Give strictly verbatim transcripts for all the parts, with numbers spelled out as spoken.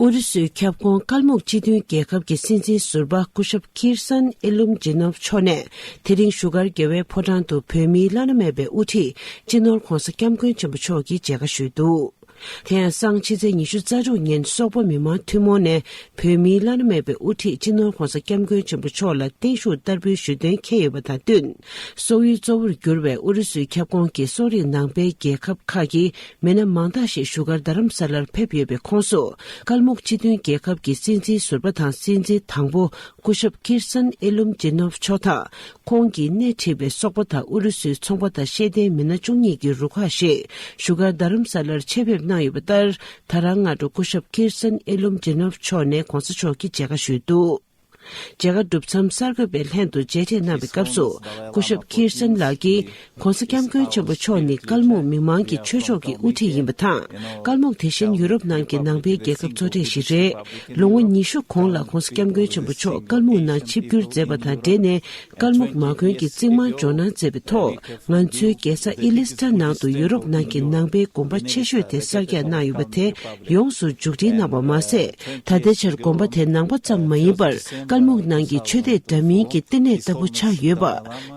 ཨུ་རུ་སུའི་ཁྱབ་ཁོངས་ཀལ་མུག་སྤྱི་མཐུན་རྒྱལ་ཁབ་ཀྱི་སྲིད་འཛིན་ཟུར་པ་སྐུ་ཞབས་ཁིར་སན་ཨེ་ལུམ་ཇི་ནོབ་མཆོག་ནས་དེ་རིང་བཞུགས་སྒར་རྒྱལ་བའི་ཕོ་བྲང་དུ་བོད་མིའི་བླ་ན་མེད་པའི་དབུ་ཁྲིད་སྤྱི་ནོར་༧གོང་ས་༧སྐྱབས་མགོན་ཆེན་པོ་མཆོག་གིས་མཇལ་ཁ་ཞུས་འདུག་དེ་ཡང་སང་ཕྱི་ཚེས་ཉི་ཤུ་རྩ་དྲུག་ཉིན་སོག་པོ་མི་མང་ཐུན་མོང་ནས་བོད་མིའི་བླ་ན་མེད་པའི་དབུ་ཁྲིད་སྤྱི་ནོར་༧གོང་ས་༧སྐྱབས་མགོན་ཆེན་པོ་མཆོག་ལ་བརྟན་བཞུགས་བསྟར་འབུལ་ཞུ་འདུན་འཁེལ་ཡོད་པ་དང་བསྟུན། སོག་ཡུལ་གཙོ་བོར་གྱུར་བའི་ཨུ་རུ་སུའི་ཁྱབ་ཁོངས་ཀྱི་སོག་རིགས་ནང་པའི་རྒྱལ་ཁབ་ཁག་གི་མི་སྣ་མང་དག་ཞིག་བཞུགས་སྒར་རྡ་རམ་ས་ལར་ཕེབས་ཡོད་པའི་ཁོངས་སུ། ཀལ་མུག་སྤྱི་མཐུན་རྒྱལ་ཁབ་ཀྱི་སྲིད་འཛིན་ཟུར་པ་དང་སྲིད་འཛིན་དང་པོ་སྐུ་ཞབས་ཁིར་སན་ཨེ་ལུམ་ཇི་ནོབ་མཆོག་དང་། ཁོང་གིས་སྣེ་ཁྲིད་པའི་སོག་པོ་དང་ཨུ་རུ་སུའི་ཚོང་པ་དང་ཤེས་ལྡན་མི་སྣ་བཅུ་གཉིས་ཀྱི་རུ་ཁག་ཞིག་བཞུགས་སྒར་རྡ་རམ་ས་ལར་ཆེད་ཕེབས་གནང་ཡོད་པ་ལྟར། ད་རང་སྔ་དྲོ་སྐུ་ཞབས་ཁིར་སན་ཨེ་ལུམ་ཇི་ནོབ་མཆོག་ནས་༧གོང་ས་མཆོག་གིས་མཇལ་ཁ་ཞུས་འདུག་མཇལ་ཁ་གྲུབ་མཚམས་གསར་འགོད་པའི་ལྷན་དུ་མཇལ་འཕྲད་གནང་བའི་སྐབས་སུ། སྐུ་ཞབས་ཁིར་སན་ལགས་ཀྱིས། ༧གོང་ས་༧སྐྱབས་མགོན་ཆེན་པོ་མཆོག་ནི་ཀལ་མུག་མི་མང་གི་ཆོས་ཕྱོགས་ཀྱི་དབུ་ཁྲིད་ཡིན་པ་དང་། ཀལ་མུག་དེ་བཞིན་ཡུ་རོབ་ནང་གི་ནང་པའི་རྒྱལ་ཁབ་གཙོ་གྲས་ཤིག་རེད། ལོ་ངོ་ཉི་ཤུ་གོང་ལ་༧གོང་ས་༧སྐྱབས་མགོན་ཆེན་པོ་མཆོག་ཀལ་མུག་ནང་ཆིབས་བསྒྱུར་མཛད་པ་དང་འབྲེལ་ནས། ཀལ་མུག་མ་དགོན་གྱི་རྩིག་རྨང་འཇོག་གནང་མཛད་པའི་ཐོག་ང་ཚོའི་རྒྱལ་ས་ཨི་ལིས་ཏྲ་ནང་དུ་ཡུ་རོབ་ནང་གི་ནང་པའི་དགོན་པ་ཆེ་ཤོས་དེ་གསར་རྒྱག་གནང་ཡོད་པ་དེ་ཡོངས་སུ་མཇུག་སྒྲིལ་གནང་བ་མ་ཟད། ད་ལྟའི་ཆར་དགོན་པ་དེ་ནང་པ་ཙམ་མ་ཡིན་པར་ཀལ་མུག་ནང་གི་ཆོས་དད་འདྲ་མིན་གྱི་བསྟི་གནས་ལྟ་བུ་ཆགས་ཡོད་པ།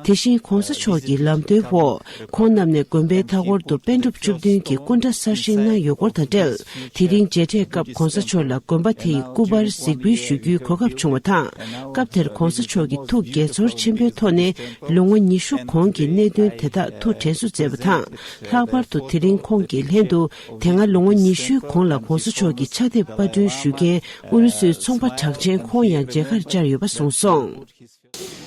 དེ་བཞིན་༧གོང་ས་མཆོག་གི་ལམ་སྟོན་འོག་ཁོང་རྣམས་ནས་དགོན་པའི་མཐའ་འཁོར་དུ་པཎ་གྲུབ་བཅུ་བདུན་གྱི་སྐུ་འདྲ་གསར་བཞེངས་གནང་ཡོད་སྐོར་དང་འབྲེལ། དེ་རིང་མཇལ་འཕྲད་སྐབས་༧གོང་ས་མཆོག་ལ་དགོན་པ་དེ་ཡི་སྐུ་པར་གཟིགས་འབུལ་ཞུ་རྒྱུའི་གོ་སྐབས་བྱུང་བ་དང་། སྐབས་དེར་༧གོང་ས་མཆོག་གིས་ཐུགས་དགྱེས་ཚོར་ཆེན་པོའི་ཐོག་ནས་ལོ་ངོ་ཉི་ཤུ་གོང་གི་གནད་དོན་དེ་དག་ཐུགས་དྲན་གསོ་མཛད་པ་དང་། ལྷག་པར་དུ་དེ་རིང་ཁོང་གི་ལྷན་དུ་དེ་སྔ་ལོ་ངོ་ཉི་ཤུའི་གོང་ལ་༧གོང་ས་མཆོག་གི་ཕྱག་དེབ་པར་སྐྲུན་ཞུ་མཁན་ཨུ་རུ་སུའི་ཚོང་པ་གྲགས་ཅན་ཁོང་ཡང་མཇལ་ཁར་བཅར་ཡོད་པ་གསུངས་སོང་།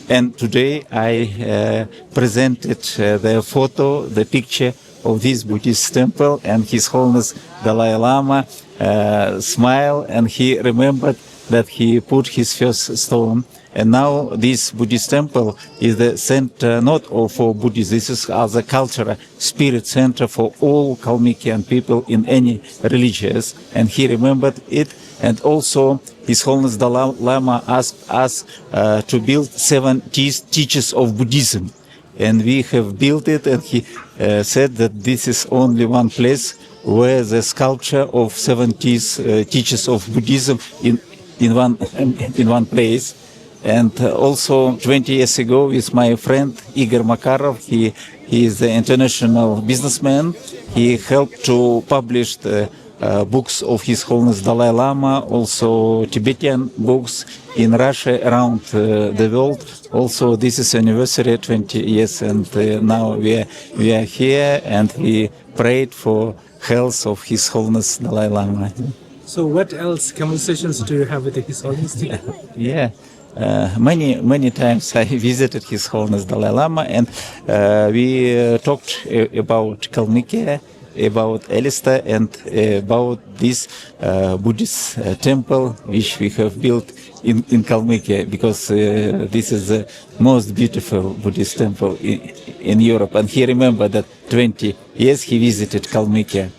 And today I uh, presented uh, the photo, the picture of this Buddhist temple, and His Holiness Dalai Lama uh, smiled, and he remembered that he put his first stone. And now this Buddhist temple is the center not of for Buddhists. This is as a culture, spirit center for all Kalmykian people in any religious. And he remembered it. And also, His Holiness Dalai Lama asked us uh, to build seven teachers of Buddhism. And we have built it, and he uh, said that this is only one place where the sculpture of seven teachers, uh, teachers of Buddhism in, in, one, in one place. And uh, also twenty years ago with my friend Igor Makarov, he, he is the international businessman. He helped to publish the uh, books of His Holiness Dalai Lama, also Tibetan books in Russia, around uh, the world. Also, this is anniversary twenty years, and uh, now we are, we are here and we prayed for health of His Holiness Dalai Lama. So, what else conversations do you have with His Holiness? Yeah. Uh, many many times I visited His Holiness Dalai Lama, and uh, we uh, talked uh, about Kalmykia, about Elista, and uh, about this uh, Buddhist uh, temple which we have built in, in Kalmykia, because uh, this is the most beautiful Buddhist temple in, in Europe. And he remembered that twenty years he visited Kalmykia.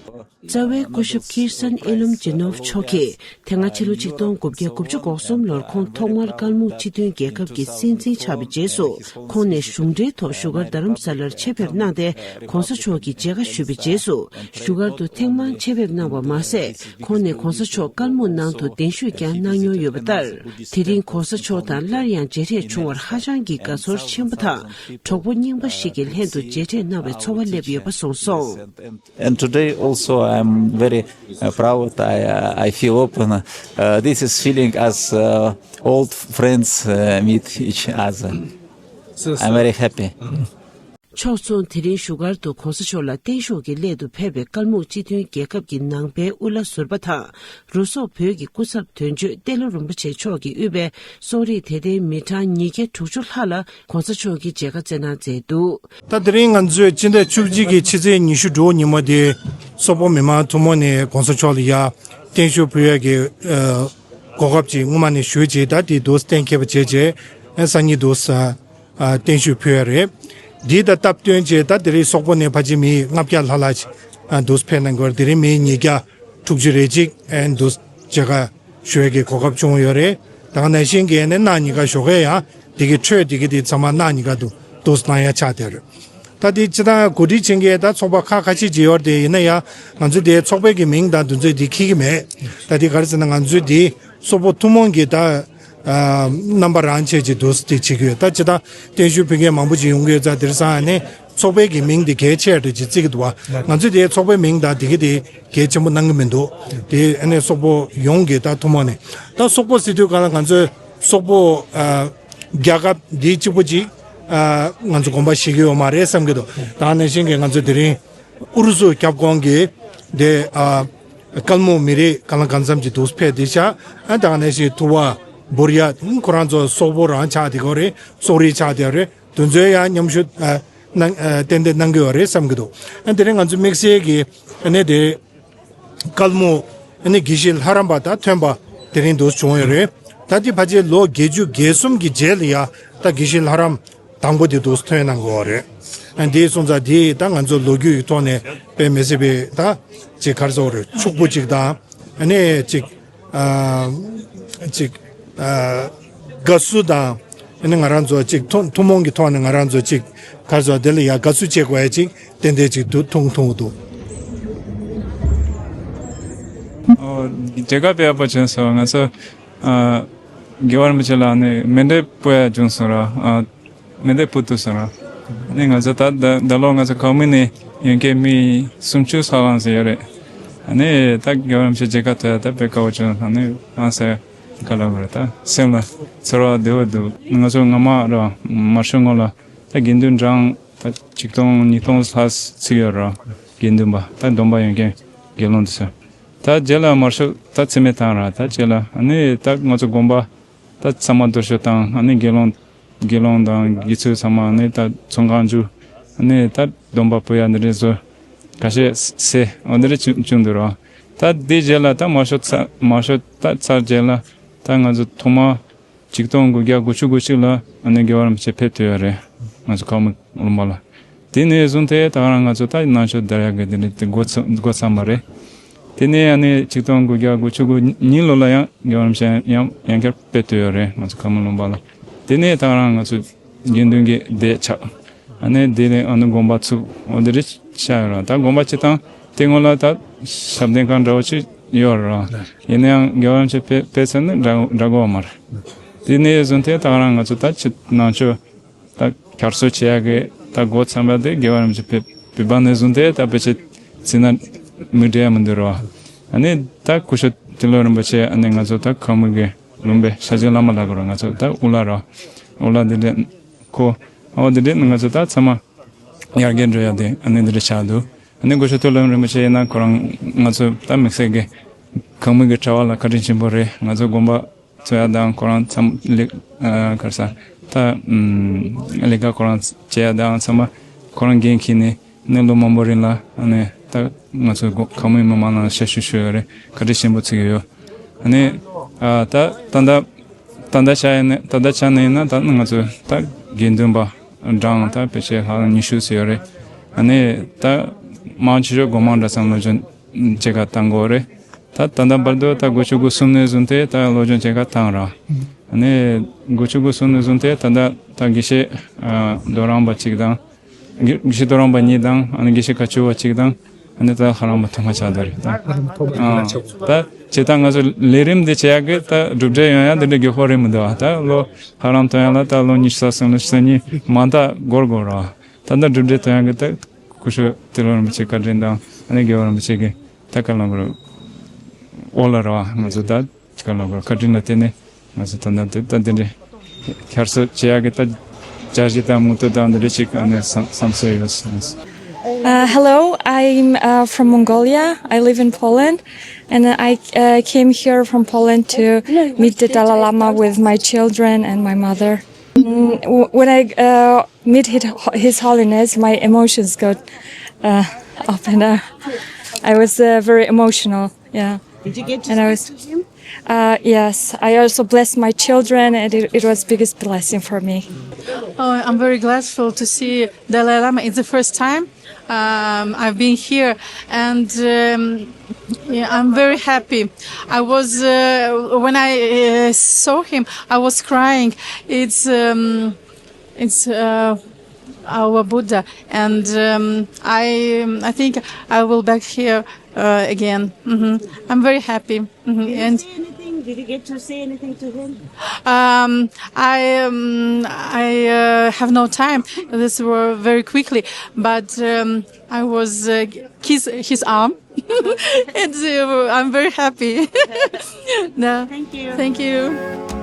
རྩ་བའི་སྐུ་ཞབས་ཁིར་སན་ཨེ་ལུམ་ཇི་ནོབ་མཆོག་གིས་དེ་སྔ་ཕྱི་ལོ་ཆིག་སྟོང་དགུ་བརྒྱ་དགུ་བཅུ་གོ་གསུམ་ལོར་ཁོང་ཐོག་མར་ཀལ་མུག་སྤྱི་མཐུན་རྒྱལ་ཁབ་ཀྱི་སྲིད་འཛིན་ཆགས་པའི་རྗེས་སུ་ཁོང་ནས་གཞུང་འབྲེལ་ཐོག་བཞུགས་སྒར་རྡ་རམ་ས་ལར་ཆེད་ཕེབས་གནང་སྟེ་༧གོང་ས་མཆོག་གི་མཇལ་ཁ་ཞུས་པའི་རྗེས་སུ་བཞུགས་སྒར་དུ་ཐེངས་མང་ཆེད་ཕེབས་གནང་བ་མ་ཟད། ཁོང་ནས་༧གོང་ས་མཆོག་ཀལ་མུག་ནང་དུ་གདན་ཞུས་ཀྱང་གནང་མྱོང་ཡོད་པ་ལྟར། དེ་རིང་༧གོང་ས་མཆོག་དང་སླར་ཡང་མཇལ་འཕྲད་བྱུང་བར་ཧ་ཅང་གི་དགའ་ཚོར་ཆེན་པོ་དང་། གྲོགས་པོ་རྙིང་པ་ཞིག་གི་ལྷན་དུ་མཇལ་འཕྲད་གནང་བའི་ཚོར་བ་སླེབས་ཡོད་པ་གསུངས་སོང་། And today also I'm very uh, proud. I, uh, I feel open. Uh, this is feeling as uh, old friends uh, meet each other. I'm very happy. ཕྱོགས་མཚུངས་དེ་རིང་བཞུགས་སྒར་དུ་༧གོང་ས་མཆོག་ལ་བརྟན་བཞུགས་ཀྱི་སླད་དུ་ཕེབས་པའི་ཀལ་མུག་སྤྱི་མཐུན་རྒྱལ་ཁབ་ཀྱི་ནང་པའི་དབུ་བླ་ཟུར་པ་དང་རུ་སོག་བོད་ཀྱི་སྐུ་ཚབ་དོན་གཅོད་ཏེ་ལོ་རིན་པོ་ཆེ་མཆོག་གིས་དབུས་པའི་སོག་རིགས་དད་ལྡན་མི་གྲངས་ཉིས་བརྒྱ་དྲུག་ཅུ་ལྷག་ལ་༧གོང་ས་མཆོག་གིས་མཇལ་ཁ་བསྩལ་གནང་མཛད་འདུག་ད་དེ་རིང་ང་ཚོས་སྤྱི་ཟླ་བཅུ་གཅིག་གི་ཕྱི་ཚེས་ཉི་ཤུ་དྲུག་ཉིན་མོ་དེ་སོག་པོ་མི་མང་ཐུན་མོང་ནས་༧གོང་ས་མཆོག་ལ་ཡ་བརྟན་བཞུགས་ཕུལ་ཡས་ཀྱི་གོ་སྐབས་ཅིག་སྔོན་མ་ནས་ཞུས་བྱས། ད་དེ་འདུག་གཏན་འཁེལ་བ་བྱས་བྱས་སང་ཉིན་འདུག་བརྟན་བཞུགས་ཕུལ་ཡ་རེད། འདི་དང་སྟབས་བསྟུན་བྱས་ད་དེ་རིང་སོག་པོ་ནས་ཕལ་ཆེར་མི་ལྔ་བརྒྱ་ལྷག་ལྷག་ཅིག་འདུག་ཕེབས་གནང་གི་ཡོད་རེད། དེ་རིང་མི་ཉིས་བརྒྱ་དྲུག་ཅུ་རེ་གཅིག་འདུག་མཇལ་ཁ་ཞུ་ཡས་ཀྱི་གོ་སྐབས་བྱུང་ཡོད་རེད། ད་ག་ནང་བཞིན་གྱི་ནས་གནངས་ཉིན་ཀ་ཞོགས་ཀས་ཡང་དེ་གི་འཕྲོས་དེ་གི་དེ་ཚང་མ་གནངས་ཉིན་ཀ་འདུག་འདུག་གནང་ཡ་ཆགས་བསྡད་རེད། ད་དེ་སྤྱིར་བཏང་གོ་སྒྲིག་བྱེད་མཁན་ད་ཚོགས་པ་ཁག་ཁ་ཤས་ཅིག་ཡོད་རེད་དེ། ཡིན་ན་ཡང་ང་ཚོ་དེ་ཚོགས་པའི་གི་མིང་དང་དེ་ཚོ་དེ་འཁྱེར་གི་མེད། ད་དེ་ག་རེ་ཟེར་ན་ང་ཚོའི་དེ་སོག་པོ་ཐུན་མོང་གི་ད་ཨ་རྣམ་པ་རང་ཆས་ཅིག་འདུག་སེ་དེ་བྱེད་ཀྱི་ཡོད། ད་སྤྱིར་བཏང་བརྟན་བཞུགས་ཕུལ་མཁན་མང་པོ་ཅིག་ཡོང་གི་ཡོད་ཙང་དེར་སང་ནས་ཚོགས་པའི་གི་མིང་དེ་གལ་ཆེ་རེད་ཅིག་བརྩི་གི་འདུག་བ། ང་ཚོས་དེ་ཚོགས་པའི་མིང་དང་དེ་གི་དེ་གལ་ཆེན་པོ་གནང་གི་མི་འདུག་དེ་ཨ་ནི་སོག་པོ་ཡོངས་ཀྱི་ད་ཐུན་མོང་ནས། ད་སོག་པོ་ཟེར་དུས་ག་ལ་ང་ཚོས་སོག་པོ་ཨ་རྒྱལ་ཁབ་འདི་གཅིག་པོ་ཅིག་ཨ་ང་ཚོ་དགོངས་པ་བཞེས་ཀྱི་ཡོད་མ་རེད་བསམ་གྱི་འདུག་ད་ནང་བཞིན་གྱི་ང་ཚོ་དེ་རིང་ཨུ་རུ་སུ་ཁྱབ་ཁོངས་ཀྱི་དེ་ཨ་ཀལ་མོ་མི་རིགས་གང་ལ་གང་འཚམ་ཅིག་འདུག་ཕེབས་བསྡད་ཤག་ཨ་ད་ནང་བཞིན་ཐུ་བ་བུར་ཡ་ཁོ་རང་ཚོ་སོག་པོ་རང་ཆགས་བསྡད་ཡོད་རེད། སོག་རིགས་ཆགས་བསྡད་ཡོད་རེད། དེ་ཚོའི་ཡང་མཉམ་ཞུགས་ཨ་གནང་ཨ་ཏན་ཏན་གནང་གི་ཡོད་རེད་བསམ་གྱི་འདུག་ཨ་དེ་རིང་ང་ཚོ་དམིགས་བསལ་གྱི་ཨ་ནི་དེ་ཀལ་མོ་ཨ་ནི་དགེ་བཤེས་ལྷ་རམས་པ་དང་ཐོན་པ་དེ་རིང་འདུག་བྱུང་ཡོད་རེད། ད་དེ་ཕལ་ཆེར་ལོ་བརྒྱད་ཅུ་གྱ་གསུམ་གྱི་རྗེས་ལ་ཡ་ད་དགེ་བཤེས་ལྷ་རམས་དང་པོ་དེ་འདུག་ཐོན་གནང་གི་ཡོད་རེད། ཨ་དེ་སོང་ཙང་དེ་ད་ང་ཚོ་ལོ་རྒྱུས་ཀྱི་ཐོག་ནས་དཔེ་མི་སྲིད་པའི་ད་ཅིག་ག་རེ་ཟེར་དགོས་རེད། ཕྱུག་པོ་ཅིག་དང་ཨ་ནི་ཅིག་ཨ་ཅིག་ཨ་དགའ་བསུ་དང་ཨ་ནི་ང་རང་ཚོ་ཅིག་ཐུན་ཐུན་མོང་གི་ཐོག་ནས་ང་རང་ཚོ་ཅིག་ག་རེ་ཟེར་དེ་ལ་ཡ་དགའ་བསུ་བྱེད་དགོས་ཡ་ཅིག་ཏན་ཏན་ཅིག་འདུག་མཐོང་མཐོང་གི་འདུག་ཨོ། མཇལ་ཁ་དཔེ་ཡག་པོ་བྱུང་སོང་། ང་ཚོ་ཨ་རྒྱལ་བ་རིན་པོ་ཆེ་ལ་ནི་མཎྜལ་སྤོ་ཡ་བྱུང་སོང་ར། ཨ་མཎྜལ་སྤོ་ཐུབ་སོང་ར། ནི་ང་ཚོ་ད་ད་ད་ལོ་ང་ཚོ་ཁམས་ནས་ཡོང་མཁན་མི་སུམ་ཅུ་ལྷག་ཙམ་ཡོད་རེད། ཨ་ནི་ད་རྒྱལ་བ་རིན་པོ་ཆེ་མཇལ་ཁ་ཐོབ་ཡ་ད་དཔེ་དགའ་བོ་བྱུང་། ཨ་ནི་ང་ཚོ་ག་ལ་བར་ད་སེམས་ལ་ཚོར་བ་བདེ་བོ་འདུག་ང་ཚོ་སྔ་མ་ར་མ་ཤོར་སྔོན་ལ་ད་དགེ་འདུན་གྲངས་ད་ཆིག་སྟོང་ཉིས་སྟོང་ལྷག་ཙམ་ཡོད་ར། དགེ་འདུན་པ་ད་སྡོམ་པ་ཡོང་མཁན་དགེ་སློང་དེ་ཚོ། ད་རྗེས་ལ་མར་ཤོག་ད་རྩིས་མེད་བཏང་ར། ད་རྗེས་ལ་ཨ་ནི་ད་ང་ཚོ་དགོན་པ་ད་ཚང་མ་རྡོ་ཤོག་བཏང་། ཨ་ནི་དགེ་སློང་དགེ་སློང་དང་དགེ་ཚུལ་ཚང་མ་ཨ་ནི་ད་ཚོང་ཁང་བཅུག་ཨ་ནི་ད་སྡོམ་པ་ཕུལ་ཡ་འདི་འདྲས་བཟོ་ཁ་ཤས་སེ་འོ་འདི་འདྲས་བྱུང་བྱུང་འདུག་ར། ད་འདི་རྗེས་ལ་ད་མར་ཤོག་ཚར་མར་ཤོག་ད་ཚར་རྗེས་ལ་ད་ང་ཚོ་ཐོག་མ་ཆིག་སྟོང་དགུ་བརྒྱ་དགུ་བཅུ་གོ་གཅིག་ལ་ཨ་ནི་རྒྱལ་བ་རིན་པོ་ཆེ་ཕེབས་ཐུབ་ཡོད་རེད། ང་ཚོ་ཁམས་ལུང་པ་ལ། དེ་ནས་བཟུང་སྟེ་ད་ག་རང་ང་ཚོ་ད་ནང་ཆོས་དར་ཡག་གི་དེ་འདྲ་དེ་འགོ་ཚ་འགོ་བརྩམས་པ་རེད། དེ་ནས་ཨ་ནི་ཆིག་སྟོང་དགུ་བརྒྱ་དགུ་བཅུ་གོ་གཉིས་ལོ་ལ་ཡང་རྒྱལ་བ་རིན་པོ་ཆེ་ཡང་ཡང་བསྐྱར་ཕེབས་ཐུབ་ཡོད་རེད། ང་ཚོ་ཁམས་ལུང་པ་ལ། དེ་ནས་ད་ག་རང་ང་ཚོ་དགེ་འདུན་གྱི་སྡེ་ཆགས། ཨ་ནི་དེ་ནས་ཨ་ནི་དགོན་པ་ཚུགས། འོ་དེ་རེད་ཤག་ཡོད་ར། ད་དགོན་པ་སྤྱི་བཏང་དེ་སྔོན་ལ་ད་ཞབས་བརྟན་ཁང་འདྲ་བོ་ཅིག་ཡོད་ར། ཡིན་ན་ཡང་རྒྱལ་བ་རིན་པོ་ཆེ་ཕེབས་ཕེབས་ཚར་ནས་འདྲ་འདྲ་གོ་བ་མ་རེད། དེ་ནས་བཟུང་སྟེ་ད་ག་རང་ང་ཚོ་ད་ཕྱི་ནང་ཆོས་ད་བསྐྱར་གསོ་བྱེད་ཡག་གི་ད་འགོ་བརྩམས་པ་དེ་རྒྱལ་བ་རིན་པོ་ཆེ་ཕེབས་ཕེབས་པ་ནས་བཟུང་སྟེ་ད་ཕལ་ཆེར་ཚེ་ན་མི་འབྲལ་ཡ་མི་འདུག་ར། ཨ་ནི་ད་སྐུ་ཞབས་ཏེ་ལོ་རིན་པོ་ཆེ་ཨ་ནི་ང་ཚོ་ད་ཁམས་གི་ལུང་པའི་ཤཱཀྱའི་བླ་མ་ལབ་དགོས་ར། ང་ཚོ་ད་དབུ་བླ་ར། དབུ་བླ་དེ་འདྲས་ཁོ་ཨོ་དེ་འདྲས་ང་ཚོ་ད་ཚང་མ་ཡར་རྒྱས་འགྲོ་ཡ་དེ་ཨ་ནི་འདི་འདྲས་ཆགས་འདུག་ཨ་ནི་སྐུ་ཞབས་ཏེ་ལོ་རིན་པོ་ཆེ་ཡིན་ན་ཁོ་རང་ང་ཚོ་ད་དམིགས་བསལ་གི་ཁམས་གི་གྲྭ་པ་ལ་བཀའ་དྲིན་ཆེན་པོ་རེད། ང་ཚོ་དགོན་པ་འཚོལ་ཡ་དང་ཁོ་རང་ཚང་ལས་ཨ་ག་རེ་ཟ་ད་ཨམ་ལས་ཀ་ཁོ་རང་བྱེད་ཡ་དང་ཚང་མ་ཁོ་རང་འགན་འཁྱེར་ནས་ནས་ལོ་མང་པོ་རིང་ལ་ཨ་ནི་ད་ང་ཚོ་དགོན་ཁམས་མི་མང་ལ་ཞབས་ཞུ་ཞུ་ཡོད་རེད། བཀའ་དྲིན་ཆེན་པོ་བརྩི་གི་ཡོད། ཨ་ནི་ཨ་ད་ད་ད་ད་ལྟ་ཆ་ཡིན་ན་ད་ལྟ་ཆ་ནས་ཡིན་ན་ད་ང་ཚོ་ད་དགེ་འདུན་པ་གྲངས་ད་ཕལ་ཆེར་ལྷག་ཉི་ཤུ་ཙམ་ཡོད་རེད། ཨ་ནི་ད་མང་ཆེ་ཤོས་སྒོ་མང་འདྲ་ཙམ་ལོ་ཆུང་བྱེད་ཀ་བཏང་དགོས་རེད། ད་ད་ལྟ་བར་དུ་ད་དགུ་བཅུ་གོ་གསུམ་ནས་བཟུང་སྟེ་ད་སློབ་སྦྱོང་བྱེད་ཀ་བཏང་ར། ཨ་ནི་དགུ་བཅུ་གོ་གསུམ་ནས་བཟུང་སྟེ་ད་ལྟ་ད་དགེ་བཤེས་ཨ་རྡོ་རིང་པ་གཅིག་དང་། དགེ་དགེ་བཤེས་རྡོ་རིང་པ་གཉིས་དང་ཨ་ནི་དགེ་བཤེས་ཁ་ཆུ་བ་གཅིག་དང་ཨ་ནི་ད་ལྷ་རམས་པ་ཐོག་མ་ཆགས་བསྡད་རེད་ད། ཨ་ད་བྱེད་སྟངས་ང་ཚོ་ལས་རིམ་འདི་བྱེད་ཡག་གི་ད་གྲུབ་འབྲས་ཡོང་ཡག་འདི་འདྲ་མགྱོགས་པོ་རེད་མི་འདུག་ད་ལོ་ལྷ་རམས་ཐོན་ཡག་ལ་ད་ལོ་ཉི་ཤུ་རྩ་གསུམ་ལོ་ཉི་ཤུ་རྩ་གཉིས་མ་མཐའ་འགོར་དགོས་ར། ད་ལྟ་གྲུབ་འབྲས་ཐོན་ཡག་གི་ད་སྐུ་ཞབས་ཏེ་ལོ་རིན་པོ་ཆེ་བཀའ་དྲིན་དང་ཨ་ནི་རྒྱལ་བ་རིན་པོ་ཆེ་གི་ད་བཀའ་བློན་པོ་འོག་ལ་ར་བ་ང་ཚོ་ད་བཀའ་བློན་པོ་བཀའ་དྲིན་ལ་བརྟེན་ནས་ང་ཚོ་ད་ལྟ་དེ་ད་དེ་འདྲའི་བསྐྱར་གསོ་བྱེད་ཡག་གི་ད་འཆར་གཞི་དང་མུ་མཐུད་དང་འདི་འདྲ་ཅིག་ཨ་ནི་བསམ་བསམ་ཚུལ་ཡོད། Uh, hello, I'm uh, from Mongolia. I live in Poland, and I uh, came here from Poland to meet the Dalai Lama with my children and my mother. Mm, w- when I uh, meet his, his Holiness, my emotions got uh, up, and uh, I was uh, very emotional. Yeah. Did you get to and I speak was, to him? Uh, yes, I also blessed my children, and it, it was biggest blessing for me. Oh, I'm very grateful to see Dalai Lama. It's the first time um, I've been here, and um, yeah, I'm very happy. I was uh, when I uh, saw him, I was crying. It's um, it's uh, our Buddha, and um, I I think I will back here uh, again. Hmm I'm very happy. Hmm Did you And say anything? Did you get to say anything to him? Um, I um, I uh, have no time. This were very quickly, but um, I was uh, kiss his arm. And uh, I'm very happy. No, Thank you. Thank you.